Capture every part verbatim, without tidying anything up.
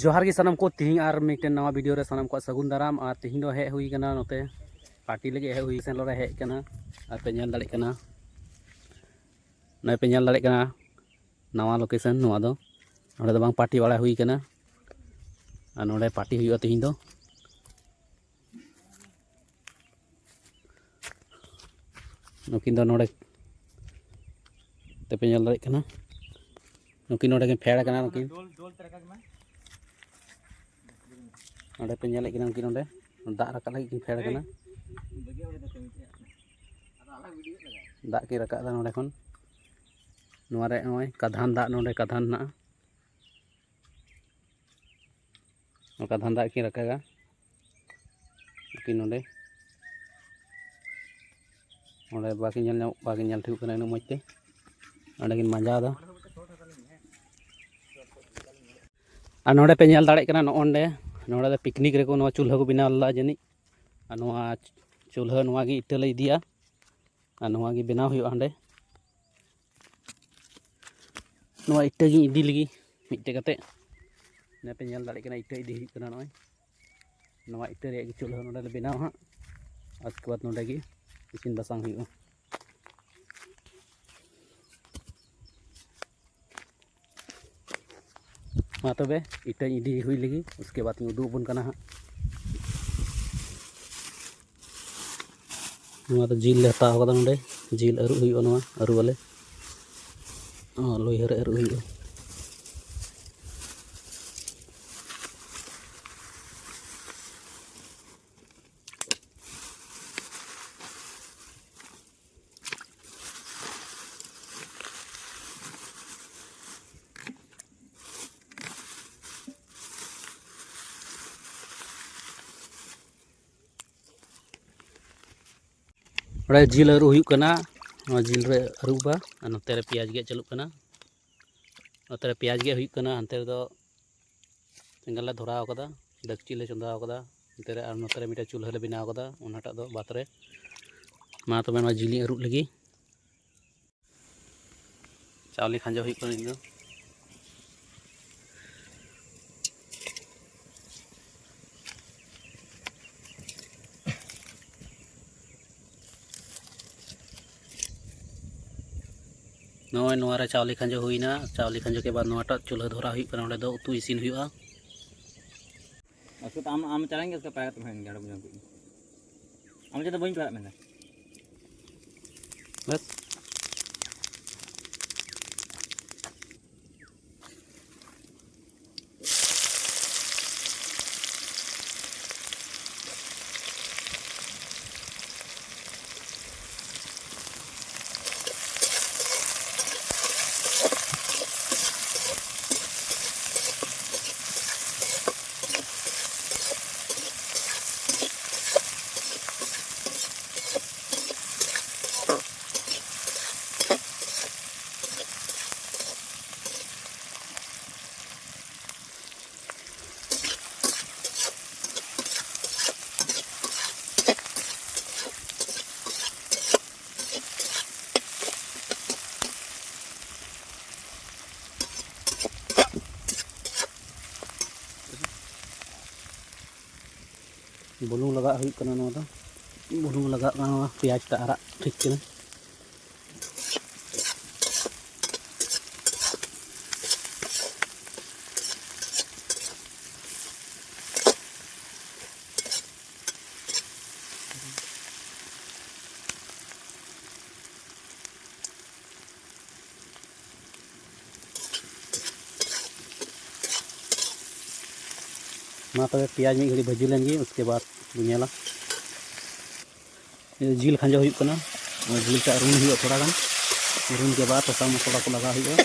ᱡᱚᱦᱟᱨ ᱜᱮ ᱥᱟᱱᱟᱢ ᱠᱚ, ᱛᱤᱦᱤᱧ ᱟᱨ ᱢᱤᱫᱴᱮᱱ ᱱᱟᱣᱟ ᱵᱷᱤᱰᱤᱭᱳ ᱨᱮ ᱥᱟᱱᱟᱢ ᱠᱚᱣᱟᱜ ᱥᱟᱹᱜᱩᱱ ᱫᱟᱨᱟᱢ᱾ ᱟᱨ ᱛᱤᱦᱤᱧ ᱫᱚ ᱦᱮᱡ ᱦᱩᱭ ᱠᱟᱱᱟ ᱱᱚᱛᱮ ᱯᱟᱨᱴᱤ ᱞᱟᱹᱜᱤᱫ, ᱦᱮᱡ ᱦᱩᱭ ᱥᱮᱱ ᱨᱮ ᱦᱮᱡ ᱠᱟᱱᱟ᱾ ᱟᱨ ᱯᱮ ᱧᱮᱞ ᱫᱟᱲᱮᱭᱟᱜ ᱠᱟᱱᱟ, ᱱᱚᱜᱼᱚᱭ ᱯᱮ ᱧᱮᱞ ᱫᱟᱲᱮᱭᱟᱜ ᱠᱟᱱᱟ ᱱᱟᱣᱟ ᱞᱳᱠᱮᱥᱚᱱ ᱱᱚᱣᱟ ᱫᱚ᱾ ᱱᱚᱸᱰᱮ ᱫᱚ ᱵᱟᱝ ᱯᱟᱨᱴᱤ ᱵᱟᱲᱟ ᱦᱩᱭ ᱠᱟᱱᱟ, ᱟᱨ ᱱᱚᱸᱰᱮ ᱯᱟᱨᱴᱤ ᱦᱩᱭᱩᱜᱼᱟ ᱛᱤᱦᱤᱧ ᱫᱚ᱾ ᱱᱩᱠᱤᱱ ᱫᱚ ᱱᱚᱰᱮ ᱛᱮᱯᱮ ᱧᱮᱞ ᱫᱟᱲᱮᱭᱟᱜ ᱠᱟᱱᱟ, ᱱᱩᱠᱤᱱ ᱱᱚᱰᱮ ᱠᱤᱱ ᱯᱷᱮᱰ ᱟᱠᱟᱱᱟ᱾ ᱱᱩᱠᱤᱱ ᱱᱚᱰᱮ ᱯᱮ ᱧᱮᱞᱮᱫ ᱠᱤᱱᱟ, ᱩᱱᱠᱤᱱ ᱱᱚᱰᱮ ᱫᱟᱜ ᱨᱟᱠᱟᱵ ᱞᱟᱹᱜᱤᱫ ᱠᱤᱱ ᱯᱷᱮᱰ ᱟᱠᱟᱱᱟ᱾ ᱫᱟᱜ ᱠᱤᱱ ᱨᱟᱠᱟᱵ ᱮᱫᱟ ᱱᱚᱰᱮ ᱠᱷᱚᱱ᱾ ᱱᱚᱣᱟ ᱨᱮ ᱱᱚᱜᱼᱚᱭ ᱠᱟᱫᱷᱟᱱ ᱫᱟᱜ, ᱱᱚᱰᱮ ᱠᱟᱫᱷᱟᱱ ᱦᱮᱱᱟᱜᱼᱟ᱾ ᱱᱚᱝᱠᱟ ᱫᱷᱟᱱᱫᱟ ᱠᱤᱱ ᱨᱟᱠᱟᱵᱟ᱾ ᱩᱱᱠᱤᱱ ᱱᱚᱰᱮ, ᱱᱚᱰᱮ ᱵᱟᱠᱤᱱ ᱧᱮᱞ ᱧᱟᱢᱚᱜ, ᱵᱟᱠᱤᱱ ᱧᱮᱞ ᱴᱷᱤᱠᱚᱜ ᱠᱟᱱᱟ ᱩᱱᱟᱹᱜ ᱢᱚᱡᱽ ᱛᱮ᱾ ᱚᱸᱰᱮ ᱠᱤᱱ ᱢᱟᱸᱡᱟᱣ ᱮᱫᱟ᱾ ᱟᱨ ᱱᱚᱰᱮ ᱯᱮ ᱧᱮᱞ ᱫᱟᱲᱮᱭᱟᱜ ᱠᱟᱱᱟ, ᱱᱚᱜᱼᱚ ᱱᱚᱰᱮ, ᱱᱚᱰᱮ ᱫᱚ ᱯᱤᱠᱱᱤᱠ ᱨᱮᱠᱚ ᱱᱚᱣᱟ ᱪᱩᱞᱦᱟᱹ ᱠᱚ ᱵᱮᱱᱟᱣ ᱞᱮᱫᱟ ᱡᱟᱹᱱᱤᱡ᱾ ᱟᱨ ᱱᱚᱣᱟ ᱪᱩᱞᱦᱟᱹ, ᱱᱚᱣᱟ ᱜᱮ ᱤᱴᱟᱹ ᱞᱮ ᱤᱫᱤᱭᱟ᱾ ᱟᱨ ᱱᱚᱣᱟ ᱜᱮ ᱵᱮᱱᱟᱣ ᱦᱩᱭᱩᱜᱼᱟ ᱦᱟᱸᱰᱮ᱾ ᱱᱚᱣᱟ ᱤᱴᱟᱹ ᱜᱤᱧ ᱤᱫᱤ ᱞᱮᱜᱮ ᱢᱤᱫᱴᱮᱡ ᱠᱟᱛᱮ᱾ ᱱᱚᱣᱟ ᱯᱮ ᱧᱮᱞ ᱫᱟᱲᱮᱭᱟᱜ ᱠᱟᱱᱟ, ᱤᱴᱟᱹ ᱤᱫᱤ ᱦᱩᱭᱩᱜ ᱠᱟᱱᱟ ᱱᱚᱜᱼᱚᱭ᱾ ᱱᱚᱣᱟ ᱤᱴᱟᱹ ᱨᱮᱭᱟᱜ ᱜᱮ ᱪᱩᱞᱦᱟᱹ ᱱᱚᱰᱮ ᱞᱮ ᱵᱮᱱᱟᱣᱟ ᱦᱟᱸᱜ᱾ ᱟᱨ ᱩᱥᱠᱮ ᱵᱟᱫᱽ ᱱᱚᱰᱮ ᱜᱮ ᱤᱥᱤᱱ ᱵᱟᱥᱟᱝ ᱦᱩᱭᱩᱜᱼᱟ᱾ ᱢᱟ ᱛᱚᱵᱮ, ᱤᱴᱟᱹᱧ ᱤᱫᱤ ᱦᱩᱭ ᱞᱮᱜᱮ, ᱩᱥᱠᱮ ᱵᱟᱫᱽ ᱤᱧ ᱩᱫᱩᱜ ᱟᱵᱚᱱ ᱠᱟᱱᱟ ᱦᱟᱸᱜ᱾ ᱱᱚᱣᱟ ᱫᱚ ᱡᱤᱞ ᱞᱮ ᱦᱟᱛᱟᱣ ᱠᱟᱫᱟ ᱱᱚᱰᱮ, ᱡᱤᱞ ᱟᱹᱨᱩᱵ ᱦᱩᱭᱩᱜᱼᱟ, ᱱᱚᱣᱟ ᱟᱹᱨᱩᱵ ᱟᱞᱮ᱾ ᱱᱚᱣᱟ ᱞᱩᱭᱦᱟᱹ ᱨᱮ ᱟᱹᱨᱩᱵ ᱦᱩᱭᱩᱜᱼᱟ᱾ ᱚᱸᱰᱮ ᱡᱤᱞ ᱟᱹᱨᱩᱵ ᱦᱩᱭᱩᱜ ᱠᱟᱱᱟ, ᱱᱚᱣᱟ ᱡᱤᱞ ᱨᱮ ᱟᱹᱨᱩᱵᱟ, ᱟᱨ ᱱᱚᱛᱮ ᱨᱮ ᱯᱮᱸᱭᱟᱡᱽ ᱜᱮᱫ ᱪᱟᱹᱞᱩᱜ ᱠᱟᱱᱟ᱾ ᱱᱚᱛᱮ ᱨᱮ ᱯᱮᱸᱭᱟᱡᱽ ᱜᱮᱫ ᱦᱩᱭᱩᱜ ᱠᱟᱱᱟ, ᱦᱟᱱᱛᱮ ᱨᱮᱫᱚ ᱥᱮᱸᱜᱮᱞ ᱞᱮ ᱫᱷᱚᱨᱟᱣ ᱠᱟᱫᱟ, ᱰᱮᱠᱪᱤ ᱞᱮ ᱪᱚᱸᱫᱟᱣ ᱠᱟᱫᱟ, ᱱᱚᱛᱮ ᱨᱮ, ᱟᱨ ᱱᱚᱛᱮ ᱨᱮ ᱢᱤᱫᱴᱮᱡ ᱪᱩᱞᱦᱟᱹ ᱞᱮ ᱵᱮᱱᱟᱣ ᱠᱟᱫᱟ, ᱚᱱᱟᱴᱟᱜ ᱫᱚ ᱵᱟᱫᱽ ᱨᱮ᱾ ᱢᱟ ᱛᱚᱵᱮ ᱱᱚᱣᱟ ᱡᱤᱞᱤᱧ ᱟᱹᱨᱩᱵ ᱞᱮᱜᱮ᱾ ᱪᱟᱣᱞᱮ ᱠᱷᱟᱸᱡᱚ ᱦᱩᱭᱩᱜ ᱠᱟᱱᱟ ᱱᱤᱛ ᱫᱚ᱾ ᱱᱚᱜᱼᱚᱭ ᱱᱚᱣᱟ ᱨᱮ ᱪᱟᱣᱞᱮ ᱠᱷᱟᱸᱡᱚ ᱦᱩᱭᱱᱟ᱾ ᱪᱟᱣᱞᱮ ᱠᱷᱟᱸᱡᱚ ᱠᱮ ᱵᱟᱫ ᱱᱚᱣᱟᱴᱟᱜ ᱪᱩᱞᱦᱟᱹ ᱫᱷᱚᱨᱟᱣ ᱦᱩᱭᱩᱜ ᱠᱟᱱᱟ, ᱚᱸᱰᱮ ᱫᱚ ᱩᱛᱩ ᱤᱥᱤᱱ ᱦᱩᱭᱩᱜᱼᱟ᱾ ᱟᱪᱪᱷᱟ, ᱟᱢ, ᱟᱢ ᱪᱟᱞᱟᱣᱮᱱ ᱜᱮ, ᱯᱟᱭᱨᱟ ᱠᱟᱛᱮ ᱦᱮᱸ, ᱜᱟᱰᱟ ᱵᱩᱡᱷᱟᱹᱣ ᱠᱮᱫ᱾ ᱟᱢ ᱪᱮᱫ ᱫᱚ ᱵᱟᱹᱧ ᱯᱟᱭᱨᱟᱜ ᱢᱮᱱᱫᱟ᱾ ᱵᱟᱥ᱾ ᱵᱩᱞᱩᱝ ᱞᱟᱜᱟᱜ ᱦᱩᱭᱩᱜ ᱠᱟᱱᱟ᱾ ᱱᱚᱣᱟ ᱫᱚ ᱵᱩᱞᱩᱝ ᱞᱟᱜᱟᱜ ᱠᱟᱱᱟ, ᱱᱚᱣᱟ ᱯᱮᱸᱭᱟᱡᱽ ᱴᱟᱜ ᱟᱨᱟᱜ ᱴᱷᱤᱠ ᱠᱟᱱᱟ᱾ ᱢᱟ ᱛᱚᱵᱮ ᱯᱮᱸᱭᱟᱡᱽ ᱢᱤᱫ ᱜᱷᱟᱹᱲᱤᱡ ᱵᱷᱟᱹᱡᱤ ᱞᱮᱱ ᱜᱮ, ᱩᱥᱠᱮ ᱵᱟᱫ ᱵᱚᱱ ᱧᱮᱞᱟ᱾ ᱡᱤᱞ ᱠᱷᱟᱸᱡᱚ ᱦᱩᱭᱩᱜ ᱠᱟᱱᱟ᱾ ᱱᱚᱣᱟ ᱡᱤᱞ ᱴᱟᱜ ᱨᱩᱱ ᱦᱩᱭᱩᱜᱼᱟ ᱛᱷᱚᱲᱟ ᱜᱟᱱ᱾ ᱨᱩᱱ ᱠᱮ ᱵᱟᱫ ᱥᱟᱥᱟᱝ ᱢᱚᱥᱞᱟ ᱠᱚ ᱞᱟᱜᱟᱣ ᱦᱩᱭᱩᱜᱼᱟ᱾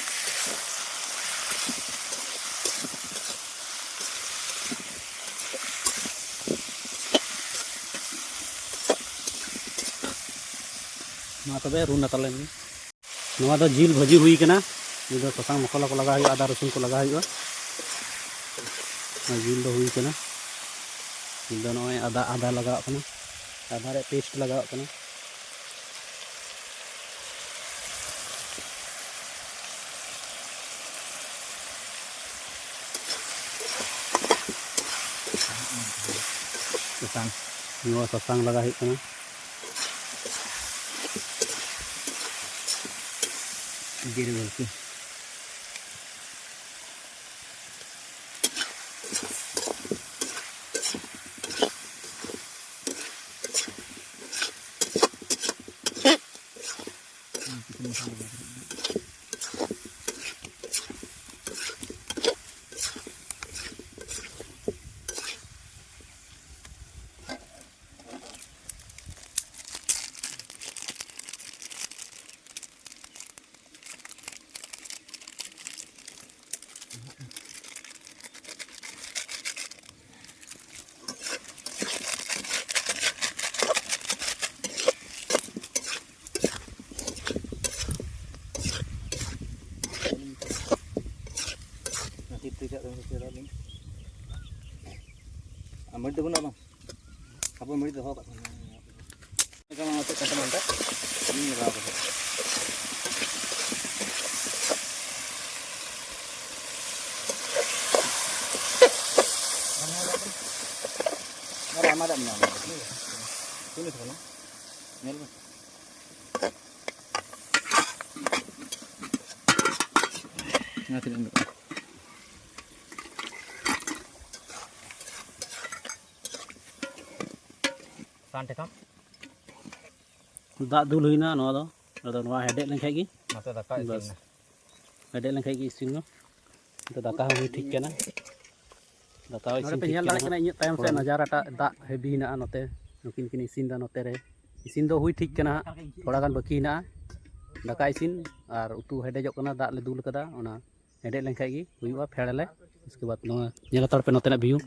ᱢᱟ ᱛᱚᱵᱮ ᱨᱩᱱ ᱦᱟᱛᱟᱲ ᱞᱮᱱ ᱜᱮ᱾ ᱱᱚᱣᱟ ᱫᱚ ᱡᱤᱞ ᱵᱷᱟᱹᱡᱤ ᱦᱩᱭ ᱠᱟᱱᱟ᱾ ᱱᱤᱭᱟᱹ ᱫᱚ ᱥᱟᱥᱟᱝ ᱢᱚᱥᱞᱟ ᱠᱚ ᱞᱟᱜᱟᱣ ᱦᱩᱭᱩᱜᱼᱟ, ᱟᱫᱟ ᱨᱚᱥᱩᱱ ᱠᱚ ᱞᱟᱜᱟᱣ ᱦᱩᱭᱩᱜᱼᱟ᱾ ᱟᱨ ᱡᱤᱞ ᱫᱚ ᱦᱩᱭ ᱠᱟᱱᱟ᱾ ᱱᱤᱛ ᱫᱚ ᱱᱚᱜᱼᱚᱭ ᱟᱫᱟ, ᱟᱫᱟ ᱞᱟᱜᱟᱣᱟᱜ ᱠᱟᱱᱟ, ᱟᱫᱟ ᱨᱮᱭᱟᱜ ᱯᱮᱥᱴ ᱞᱟᱜᱟᱣᱟᱜ ᱠᱟᱱᱟ᱾ ᱥᱟᱥᱟᱝ, ᱱᱚᱣᱟ ᱥᱟᱥᱟᱝ ᱞᱟᱜᱟᱣ ᱦᱩᱭᱩᱜ ᱠᱟᱱᱟ᱾ ᱡᱤᱨᱟᱹ ᱜᱩᱞᱠᱤ᱾ ᱟᱨ ᱢᱟᱹᱨᱤᱪ ᱫᱚ ᱵᱟᱹᱱᱩᱜᱼᱟ ᱵᱟᱝ? ᱟᱵᱚ ᱢᱟᱹᱨᱤᱪ ᱫᱚᱦᱚ ᱠᱟᱜ ᱠᱟᱱᱟ᱾ ᱮᱠᱫᱚᱢ ᱚᱱᱟ ᱪᱮᱫ ᱠᱟᱱ ᱛᱟᱢᱟ ᱚᱱᱠᱟ? ᱤᱧ ᱞᱟᱜᱟᱣ ᱠᱟᱫᱟ᱾ ᱟᱨ ᱟᱢᱟᱜ ᱫᱟᱜ ᱢᱮᱱᱟᱜᱼᱟ, ᱚᱱᱟ ᱫᱚ᱾ ᱛᱤᱱᱟᱹᱜ ᱠᱟᱱᱟ? ᱧᱮᱞ ᱢᱮ᱾ ᱚᱱᱟ ᱛᱤᱱᱟᱹᱜ ᱮᱢ ᱞᱟᱜᱟᱣᱟ? ᱥᱟᱱ ᱴᱟᱠᱟ᱾ ᱫᱟᱜ ᱫᱩᱞ ᱦᱩᱭᱱᱟ ᱱᱚᱣᱟ ᱫᱚ᱾ ᱟᱫᱚ ᱱᱚᱣᱟ ᱦᱮᱰᱮᱡ ᱞᱮᱱᱠᱷᱟᱡ ᱜᱮ ᱱᱚᱛᱮ ᱫᱟᱠᱟ ᱤᱥᱤᱱ ᱵᱟᱥ᱾ ᱮᱱᱟ᱾ ᱦᱮᱰᱮᱡ ᱞᱮᱱᱠᱷᱟᱡ ᱜᱮ ᱤᱥᱤᱱ ᱱᱟ᱾ ᱱᱤᱛᱚᱜ ᱫᱟᱠᱟ ᱦᱚᱸ ᱦᱩᱭ ᱴᱷᱤᱠ ᱠᱟᱱᱟ᱾ ᱫᱟᱠᱟ ᱦᱚᱸ ᱱᱚᱰᱮ ᱤᱥᱤᱱ ᱯᱮ ᱴᱷᱤᱠ ᱧᱮᱞ ᱠᱟᱱᱟ ᱫᱟᱲᱮᱭᱟᱜ ᱦᱟᱸᱜ᱾ ᱠᱟᱱᱟ, ᱤᱧᱟᱹᱜ ᱛᱟᱭᱚᱢ ᱥᱮᱫ ᱛᱷᱚᱲᱟ ᱱᱟᱡᱟᱨᱟᱴᱟᱜ ᱫᱟᱜ ᱦᱮᱵᱤ ᱦᱮᱱᱟᱜᱼᱟ ᱱᱚᱛᱮ᱾ ᱱᱩᱠᱤᱱ ᱠᱤᱱ ᱤᱥᱤᱱ ᱫᱟ ᱱᱚᱛᱮ ᱨᱮ᱾ ᱤᱥᱤᱱ ᱫᱚ ᱦᱩᱭ ᱴᱷᱤᱠ ᱠᱟᱱᱟ ᱦᱟᱸᱜ, ᱛᱷᱚᱲᱟ ᱜᱟᱱ ᱵᱟᱹᱠᱤ ᱦᱮᱱᱟᱜᱼᱟ᱾ ᱫᱟᱠᱟ ᱤᱥᱤᱱ ᱟᱨ ᱩᱛᱩ ᱦᱮᱰᱮᱡᱚᱜ ᱠᱟᱱᱟ, ᱫᱟᱜ ᱞᱮ ᱫᱩᱞ ᱠᱟᱫᱟ, ᱚᱱᱟ ᱦᱮᱰᱮᱡ ᱞᱮᱱᱠᱷᱟᱡ ᱜᱮ ᱦᱩᱭᱩᱜᱼᱟ, ᱯᱷᱮᱰ ᱟᱞᱮ᱾ ᱩᱥᱠᱮ ᱵᱟᱫ ᱱᱚᱣᱟ ᱧᱮᱞ ᱦᱟᱛᱟᱲ ᱯᱮ ᱱᱚᱛᱮᱱᱟᱜ view᱾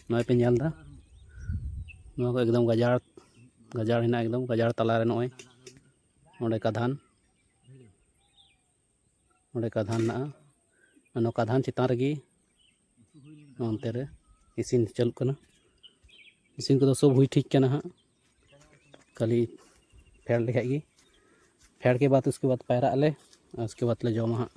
ᱱᱚᱜᱼᱚᱭ ᱯᱮ ᱧᱮᱞ ᱫᱟ, ᱱᱚᱣᱟ ᱠᱚ ᱮᱠᱫᱚᱢ ᱜᱟᱡᱟᱲ, ᱜᱟᱡᱟᱲ ᱦᱮᱱᱟᱜᱼᱟ, ᱮᱠᱫᱚᱢ ᱜᱟᱡᱟᱲ ᱛᱟᱞᱟᱨᱮ ᱱᱚᱜᱼᱚᱭ ᱱᱚᱸᱰᱮ ᱠᱟᱫᱷᱟᱱ, ᱱᱚᱸᱰᱮ ᱠᱟᱫᱷᱟᱱ ᱦᱮᱱᱟᱜᱼᱟ᱾ ᱟᱨ ᱱᱚᱣᱟ ᱠᱟᱫᱷᱟᱱ ᱪᱮᱛᱟᱱ ᱨᱮᱜᱮ ᱱᱚᱱᱛᱮ ᱨᱮ ᱤᱥᱤᱱ ᱪᱟᱹᱞᱩᱜ ᱠᱟᱱᱟ᱾ ᱤᱥᱤᱱ ᱠᱚᱫᱚ ᱥᱚᱵ ᱦᱩᱭ ᱴᱷᱤᱠ ᱠᱟᱱᱟ ᱦᱟᱸᱜ, ᱠᱷᱟᱹᱞᱤ ᱯᱷᱮᱰ ᱞᱮᱠᱷᱟᱡ ᱜᱮ᱾ ᱯᱷᱮᱰ ᱠᱮ ᱵᱟᱫ ᱩᱥᱠᱮ ᱵᱟᱫ ᱯᱟᱭᱨᱟᱜ ᱟᱞᱮ, ᱩᱥᱠᱮ ᱵᱟᱫ ᱞᱮ ᱡᱚᱢᱟ ᱦᱟᱸᱜ᱾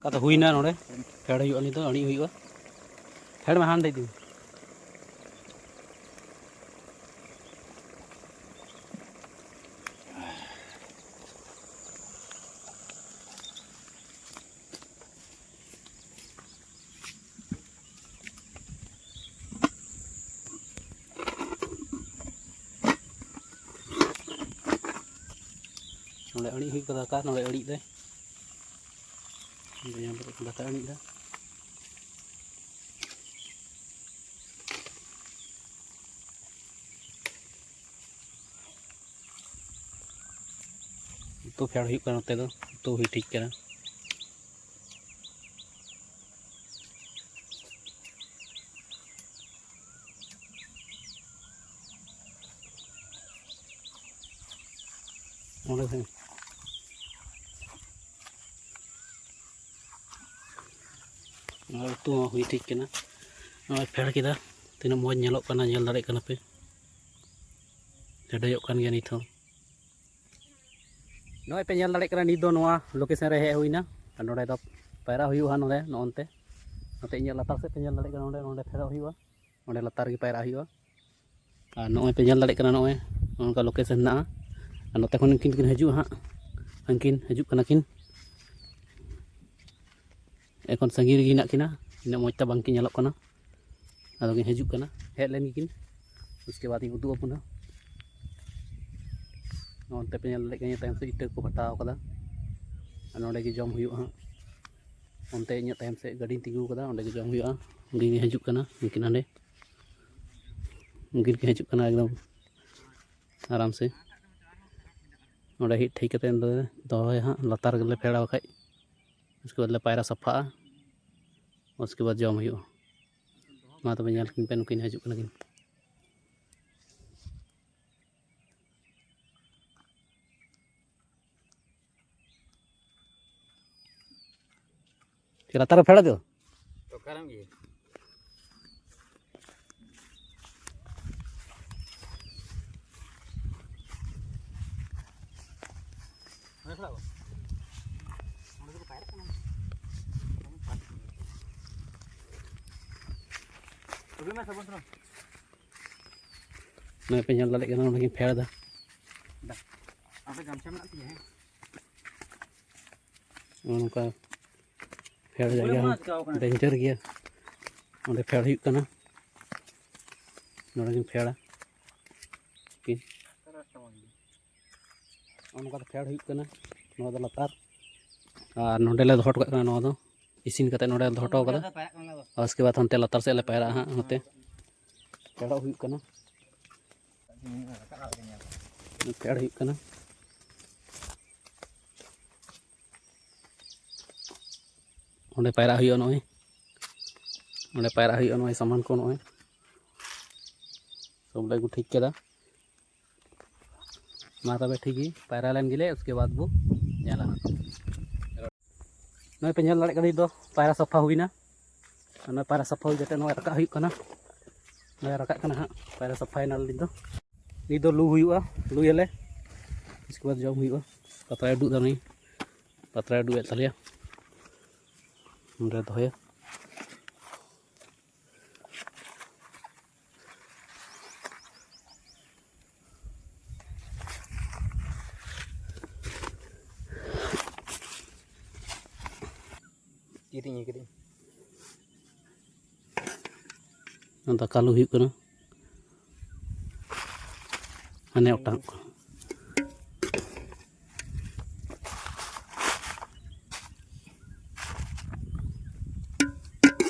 ᱟᱫᱚ ᱦᱩᱭᱱᱟ ᱱᱚᱰᱮ᱾ ᱯᱷᱮᱰ ᱦᱩᱭᱩᱜᱼᱟ, ᱱᱤᱛ ᱫᱚ ᱟᱹᱬᱤᱡ ᱦᱩᱭᱩᱜᱼᱟ᱾ ᱯᱷᱮᱰ ᱢᱮ ᱦᱟᱱ ᱫᱮᱡ ᱫᱤᱧ᱾ ᱱᱚᱰᱮ ᱟᱹᱬᱤᱡ ᱦᱩᱭᱩᱜ ᱠᱟᱱᱟ ᱫᱟᱠᱟ, ᱱᱚᱰᱮ ᱟᱹᱬᱤᱡ ᱫᱟᱭ᱾ ᱱᱚᱰᱮ ᱧᱮᱞ ᱫᱟᱲᱮᱭᱟᱜ ᱠᱟᱱᱟ, ᱫᱟᱠᱟ ᱟᱹᱬᱤᱡ ᱫᱟ᱾ ᱩᱛᱩ ᱯᱷᱮᱰ ᱦᱩᱭᱩᱜ ᱠᱟᱱᱟ, ᱱᱚᱛᱮ ᱫᱚ ᱩᱛᱩ ᱦᱩᱭ ᱴᱷᱤᱠ ᱠᱟᱱᱟ᱾ ᱚᱸᱰᱮ ᱠᱷᱚᱱ ᱟᱨ ᱩᱛᱩ ᱦᱚᱸ ᱦᱩᱭ ᱴᱷᱤᱠ ᱠᱟᱱᱟ᱾ ᱱᱚᱜᱼᱚᱭ ᱯᱷᱮᱰ ᱠᱮᱫᱟ, ᱛᱤᱱᱟᱹᱜ ᱢᱚᱡᱽ ᱧᱮᱞᱚᱜ ᱠᱟᱱᱟ, ᱧᱮᱞ ᱫᱟᱲᱮᱭᱟᱜ ᱠᱟᱱᱟ ᱯᱮ, ᱦᱮᱰᱮᱡᱚᱜ ᱠᱟᱱ ᱜᱮᱭᱟ ᱱᱤᱛ ᱦᱚᱸ᱾ ᱱᱚᱜᱼᱚᱭ ᱯᱮ ᱧᱮᱞ ᱫᱟᱲᱮᱭᱟᱜ ᱠᱟᱱᱟ, ᱱᱤᱛ ᱫᱚ ᱱᱚᱣᱟ ᱞᱳᱠᱮᱥᱚᱱ ᱨᱮ ᱦᱮᱡ ᱦᱩᱭᱱᱟ᱾ ᱟᱨ ᱱᱚᱰᱮ ᱫᱚ ᱯᱟᱭᱨᱟ ᱦᱩᱭᱩᱜᱼᱟ, ᱱᱚᱰᱮ ᱱᱚᱜᱼᱚᱱᱛᱮ, ᱱᱚᱛᱮ ᱤᱧᱟᱹᱜ ᱞᱟᱛᱟᱨ ᱥᱮᱫ ᱯᱮ ᱧᱮᱞ ᱫᱟᱲᱮᱭᱟᱜ ᱠᱟᱱᱟ, ᱱᱚᱰᱮ, ᱱᱚᱰᱮ ᱯᱷᱮᱰᱚᱜ ᱦᱩᱭᱩᱜᱼᱟ, ᱚᱸᱰᱮ ᱞᱟᱛᱟᱨ ᱨᱮᱜᱮ ᱯᱟᱭᱨᱟᱜ ᱦᱩᱭᱩᱜᱼᱟ᱾ ᱟᱨ ᱱᱚᱜᱼᱚᱭ ᱯᱮ ᱧᱮᱞ ᱫᱟᱲᱮᱭᱟᱜ ᱠᱟᱱᱟ, ᱱᱚᱜᱼᱚᱭ ᱱᱚᱝᱠᱟ ᱞᱳᱠᱮᱥᱚᱱ ᱦᱮᱱᱟᱜᱼᱟ᱾ ᱟᱨ ᱱᱚᱛᱮ ᱠᱷᱚᱱ ᱩᱱᱠᱤᱱ ᱠᱤᱱ ᱦᱤᱡᱩᱜᱼᱟ ᱦᱟᱸᱜ, ᱩᱱᱠᱤᱱ ᱦᱤᱡᱩᱜ ᱠᱟᱱᱟ ᱠᱤᱱ᱾ ᱮᱠᱷᱚᱱ ᱥᱟᱺᱜᱤᱧ ᱨᱮᱜᱮ ᱦᱮᱱᱟᱜ ᱠᱤᱱᱟ, ᱤᱱᱟᱹᱜ ᱢᱚᱡᱽ ᱛᱮ ᱵᱟᱝᱠᱤᱱ ᱧᱮᱞᱚᱜ ᱠᱟᱱᱟ᱾ ᱟᱫᱚ ᱠᱤᱱ ᱦᱤᱡᱩᱜ ᱠᱟᱱᱟ, ᱦᱮᱡ ᱞᱮᱱ ᱜᱮᱠᱤᱱ, ᱩᱥᱠᱮ ᱵᱟᱫ ᱤᱧ ᱩᱫᱩᱜ ᱟᱵᱚᱱᱟ᱾ ᱱᱚᱱᱛᱮ ᱯᱮ ᱧᱮᱞ ᱫᱟᱲᱮᱭᱟᱜ ᱠᱟᱱᱟ, ᱛᱟᱭᱚᱢ ᱥᱮᱫ ᱤᱴᱟᱹ ᱠᱚ ᱵᱷᱟᱴᱟᱣ ᱠᱟᱫᱟ, ᱟᱨ ᱱᱚᱸᱰᱮ ᱜᱮ ᱡᱚᱢ ᱦᱩᱭᱩᱜᱼᱟ ᱦᱟᱸᱜ᱾ ᱚᱱᱛᱮ ᱤᱧᱟᱹᱜ ᱛᱟᱭᱚᱢ ᱥᱮᱫ ᱜᱟᱹᱰᱤᱧ ᱛᱤᱸᱜᱩ ᱠᱟᱫᱟ, ᱚᱸᱰᱮ ᱜᱮ ᱡᱚᱢ ᱦᱩᱭᱩᱜᱼᱟ᱾ ᱩᱱᱠᱤᱱ ᱠᱤᱱ ᱦᱤᱡᱩᱜ ᱠᱟᱱᱟ, ᱩᱱᱠᱤᱱ ᱦᱟᱸᱰᱮ, ᱩᱱᱠᱤᱱ ᱠᱤᱱ ᱦᱤᱡᱩᱜ ᱠᱟᱱᱟ ᱮᱠᱫᱚᱢ ᱟᱨᱟᱢ ᱥᱮ᱾ ᱱᱚᱸᱰᱮ ᱦᱮᱡ ᱴᱷᱤᱠ ᱠᱟᱛᱮ ᱫᱚᱦᱚᱭᱟ ᱦᱟᱸᱜ, ᱞᱟᱛᱟᱨ ᱨᱮᱜᱮ ᱞᱮ ᱯᱷᱮᱰᱟ ᱵᱟᱠᱷᱟᱡ᱾ ᱩᱥᱠᱮ ᱵᱟᱫ ᱞᱮ ᱯᱟᱭᱨᱟ ᱥᱟᱯᱷᱟᱜᱼᱟ, ᱩᱥᱠᱮ ᱵᱟᱫ ᱡᱚᱢ ᱦᱩᱭᱩᱜᱼᱟ᱾ ᱢᱟ ᱛᱚᱵᱮ ᱧᱮᱞ ᱠᱤᱱ ᱯᱮ, ᱱᱩᱠᱤᱱ ᱦᱤᱡᱩᱜ ᱠᱟᱱᱟ ᱠᱤᱱ᱾ ᱪᱮᱫ ᱞᱟᱛᱟᱨ ᱨᱮ ᱯᱷᱮᱰ ᱫᱚ? ᱚᱠᱟᱨᱮᱢ ᱤᱭᱟᱹ? ᱚᱸᱰᱮ ᱠᱷᱚᱱᱟᱜ ᱵᱟᱝ? ᱚᱸᱰᱮ ᱫᱚᱠᱚ ᱯᱟᱭᱨᱟᱜ ᱠᱟᱱᱟ᱾ ᱱᱚᱜᱼᱚᱭ ᱯᱮ ᱧᱮᱞ ᱫᱟᱲᱮᱭᱟᱜ ᱠᱟᱱᱟ, ᱱᱚᱰᱮ ᱠᱤᱱ ᱯᱷᱮᱰ ᱮᱫᱟ᱾ ᱫᱟ, ᱟᱯᱮ ᱜᱟᱢᱪᱷᱟ ᱢᱮᱱᱟᱜ ᱛᱤᱧᱟ, ᱦᱮᱸ? ᱱᱚᱜᱼᱚ ᱱᱚᱝᱠᱟ ᱯᱷᱮᱰ ᱡᱟᱭᱜᱟ ᱦᱚᱸ ᱰᱮᱧᱡᱟᱨ ᱜᱮᱭᱟ᱾ ᱚᱸᱰᱮ ᱯᱷᱮᱰ ᱦᱩᱭᱩᱜ ᱠᱟᱱᱟ, ᱱᱚᱰᱮ ᱠᱤᱱ ᱯᱷᱮᱰᱟ᱾ ᱠᱤᱱ ᱱᱚᱜᱼᱚ ᱱᱚᱝᱠᱟ ᱛᱮ ᱯᱷᱮᱰ ᱦᱩᱭᱩᱜ ᱠᱟᱱᱟ᱾ ᱱᱚᱣᱟ ᱫᱚ ᱞᱟᱛᱟᱨ, ᱟᱨ ᱱᱚᱸᱰᱮ ᱞᱮ ᱫᱚᱦᱚ ᱦᱚᱴᱚ ᱠᱟᱜ ᱠᱟᱱᱟ᱾ ᱱᱚᱣᱟ ᱫᱚ ᱤᱥᱤᱱ ᱠᱟᱛᱮ ᱱᱚᱸᱰᱮ ᱞᱮ ᱫᱚᱦᱚ ᱦᱚᱴᱚ ᱠᱟᱫᱟ᱾ ᱟᱨ ᱩᱥᱠᱮ ᱵᱟᱫ ᱦᱟᱱᱛᱮ ᱞᱟᱛᱟᱨ ᱥᱮᱫ ᱞᱮ ᱯᱟᱭᱨᱟᱜᱼᱟ ᱦᱟᱸᱜ, ᱱᱚᱛᱮ ᱯᱷᱮᱰᱚᱜ ᱦᱩᱭᱩᱜ ᱠᱟᱱᱟ, ᱯᱷᱮᱰ ᱦᱩᱭᱩᱜ ᱠᱟᱱᱟ᱾ ᱚᱸᱰᱮ ᱯᱟᱭᱨᱟᱜ ᱦᱩᱭᱩᱜᱼᱟ, ᱱᱚᱜᱼᱚᱭ ᱚᱸᱰᱮ ᱯᱟᱭᱨᱟᱜ ᱦᱩᱭᱩᱜᱼᱟ᱾ ᱱᱚᱜᱼᱚᱭ ᱥᱟᱢᱟᱱ ᱠᱚ ᱱᱚᱜᱼᱚᱭ ᱥᱚᱵ ᱞᱮ ᱟᱹᱜᱩ ᱴᱷᱤᱠ ᱠᱮᱫᱟ᱾ ᱢᱟ ᱛᱚᱵᱮ ᱴᱷᱤᱠ ᱜᱮ, ᱯᱟᱭᱨᱟ ᱞᱮᱱ ᱜᱮᱞᱮ, ᱩᱥᱠᱮ ᱵᱟᱫ ᱵᱚ ᱧᱮᱞᱟ ᱦᱟᱸᱜ᱾ ᱱᱚᱜᱼᱚᱭ ᱯᱮ ᱧᱮᱞ ᱫᱟᱲᱮᱭᱟᱜ ᱠᱟᱱᱟ, ᱱᱤᱛ ᱫᱚ ᱯᱟᱭᱨᱟ ᱥᱟᱯᱷᱟ ᱦᱩᱭᱱᱟ᱾ ᱟᱨ ᱱᱚᱜᱼᱚᱭ ᱯᱟᱭᱨᱟ ᱥᱟᱯᱷᱟ ᱦᱩᱭ ᱠᱟᱛᱮ ᱱᱚᱜᱼᱚᱭ ᱨᱟᱠᱟᱵ ᱦᱩᱭᱩᱜ ᱠᱟᱱᱟ᱾ ᱱᱚᱜᱼᱚᱭ ᱨᱟᱠᱟᱵ ᱠᱟᱱᱟ ᱦᱟᱸᱜ, ᱯᱟᱭᱨᱟ ᱥᱟᱯᱷᱟᱭᱮᱱᱟ ᱱᱤᱛ ᱫᱚ᱾ ᱱᱤᱛ ᱫᱚ ᱞᱩ ᱦᱩᱭᱩᱜᱼᱟ, ᱞᱩᱭᱟᱞᱮ, ᱩᱥᱠᱮ ᱵᱟᱫ ᱡᱚᱢ ᱦᱩᱭᱩᱜᱼᱟ᱾ ᱯᱟᱛᱲᱟᱭ ᱩᱰᱩᱠ ᱮᱫᱟ ᱱᱩᱭ, ᱯᱟᱛᱲᱟᱭ ᱩᱰᱩᱠ ᱮᱫ ᱛᱟᱞᱮᱭᱟ᱾ ᱱᱚᱸᱰᱮ ᱫᱚᱦᱚᱭᱟ᱾ ᱠᱤᱨᱤᱧ ᱠᱤᱨᱤᱧ᱾ ᱫᱟᱠᱟ ᱞᱩ ᱦᱩᱭᱩᱜ ᱠᱟᱱᱟ᱾ ᱦᱟᱱᱮ ᱚᱴᱟᱝᱚᱜ ᱠᱟᱱᱟ᱾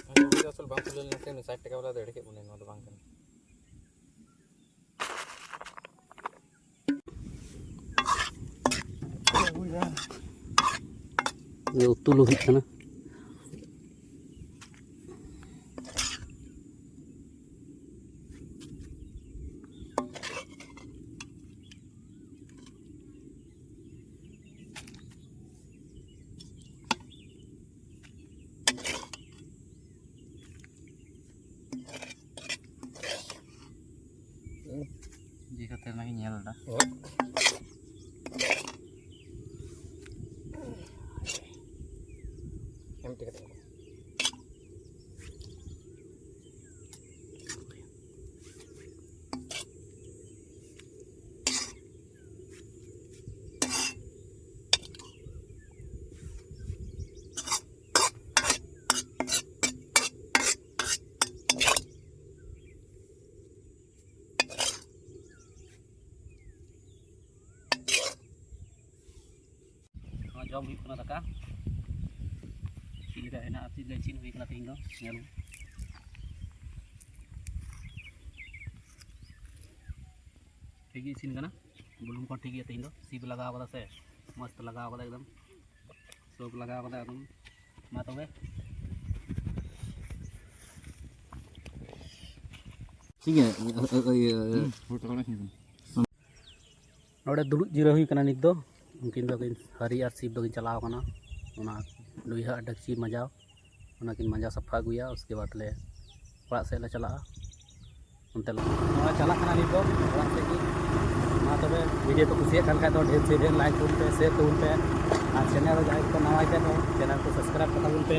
ᱱᱚᱣᱟ ᱫᱚ ᱟᱥᱚᱞ ᱵᱟᱝ ᱠᱷᱩᱞᱟᱹᱣ ᱞᱮᱱᱟ ᱥᱮ, ᱩᱱᱤ ᱥᱟᱴ ᱴᱟᱠᱟ ᱵᱟᱞᱟ ᱫᱚ ᱮᱲᱮ ᱠᱮᱫ ᱵᱚᱱᱟᱭ, ᱱᱚᱣᱟ ᱫᱚ ᱵᱟᱝ ᱠᱟᱱᱟ᱾ ᱩᱛᱩ ᱞᱩ ᱦᱩᱭᱩᱜ ᱠᱟᱱᱟ᱾ ᱡᱮ ᱠᱟᱛᱮ ᱚᱱᱟᱜᱤᱧ ᱧᱮᱞ ᱮᱫᱟ᱾ ᱮᱢ ᱴᱷᱤᱠ ᱠᱟᱛᱮ᱾ ᱡᱚᱢ ᱦᱩᱭᱩᱜ ᱠᱟᱱᱟ ᱫᱟᱠᱟ᱾ ᱪᱮᱫ ᱞᱮᱠᱟ ᱦᱮᱱᱟᱜᱼᱟ, ᱪᱮᱫ ᱞᱮᱠᱟ ᱤᱥᱤᱱ ᱦᱩᱭ ᱠᱟᱱᱟ ᱛᱮᱦᱮᱧ ᱫᱚ, ᱧᱮᱞ ᱢᱮ᱾ ᱴᱷᱤᱠ ᱜᱮ ᱤᱥᱤᱱ ᱠᱟᱱᱟ, ᱵᱩᱞᱩᱝ ᱠᱚ ᱴᱷᱤᱠ ᱜᱮᱭᱟ᱾ ᱛᱮᱦᱮᱧ ᱫᱚ ᱥᱤᱯ ᱞᱟᱜᱟᱣ ᱠᱟᱫᱟ ᱥᱮ, ᱢᱚᱡᱽ ᱛᱮ ᱞᱟᱜᱟᱣ ᱠᱟᱫᱟ ᱮᱠᱫᱚᱢ, ᱥᱚᱵ ᱞᱟᱜᱟᱣ ᱠᱟᱫᱟ ᱮᱠᱫᱚᱢ᱾ ᱢᱟ ᱛᱚᱵᱮ, ᱴᱷᱤᱠ ᱜᱮᱭᱟ, ᱤᱭᱟᱹ, ᱱᱚᱰᱮ ᱫᱩᱲᱩᱵ ᱡᱤᱨᱟᱹᱣ ᱦᱩᱭ ᱠᱟᱱᱟ ᱱᱤᱛ ᱫᱚ᱾ ᱩᱱᱠᱤᱱ ᱫᱚᱠᱤᱱ, ᱦᱟᱹᱨᱤ ᱟᱨ ᱥᱤᱯ ᱫᱚᱠᱤᱱ ᱪᱟᱞᱟᱣ ᱠᱟᱱᱟ ᱚᱱᱟ ᱰᱩᱭᱦᱟᱹ ᱟᱨ ᱰᱮᱠᱪᱤ ᱢᱟᱸᱡᱟᱣ᱾ ᱚᱱᱟᱠᱤᱱ ᱢᱟᱸᱡᱟᱣ ᱥᱟᱯᱷᱟ ᱟᱹᱜᱩᱭᱟ, ᱩᱥᱠᱮ ᱵᱟᱫᱽ ᱞᱮ ᱚᱲᱟᱜ ᱥᱮᱫ ᱞᱮ ᱪᱟᱞᱟᱜᱼᱟ᱾ ᱚᱱᱛᱮ ᱞᱮ ᱱᱚᱣᱟ ᱪᱟᱞᱟᱜ ᱠᱟᱱᱟ ᱱᱤᱛ ᱫᱚ ᱚᱲᱟᱜ ᱥᱮᱫ ᱜᱮ᱾ ᱢᱟ ᱛᱚᱵᱮ, ᱵᱷᱤᱰᱤᱭᱳ ᱯᱮ ᱠᱩᱥᱤᱭᱟᱜ ᱠᱟᱱ ᱠᱷᱟᱡ ᱫᱚ ᱰᱷᱮᱨ ᱥᱮ ᱰᱷᱮᱨ ᱞᱟᱭᱤᱠ ᱛᱟᱵᱚᱱ ᱯᱮ, ᱥᱮᱭᱟᱨ ᱛᱟᱵᱚᱱ ᱯᱮ, ᱟᱨ ᱪᱮᱱᱮᱞ ᱨᱮ ᱡᱟᱦᱟᱸᱭ ᱠᱚ ᱱᱟᱣᱟ ᱠᱷᱟᱡ ᱫᱚ ᱪᱮᱱᱮᱞ ᱠᱚ ᱥᱟᱵᱥᱠᱨᱟᱭᱤᱵ ᱠᱟᱛᱟ ᱵᱚᱱ ᱯᱮ᱾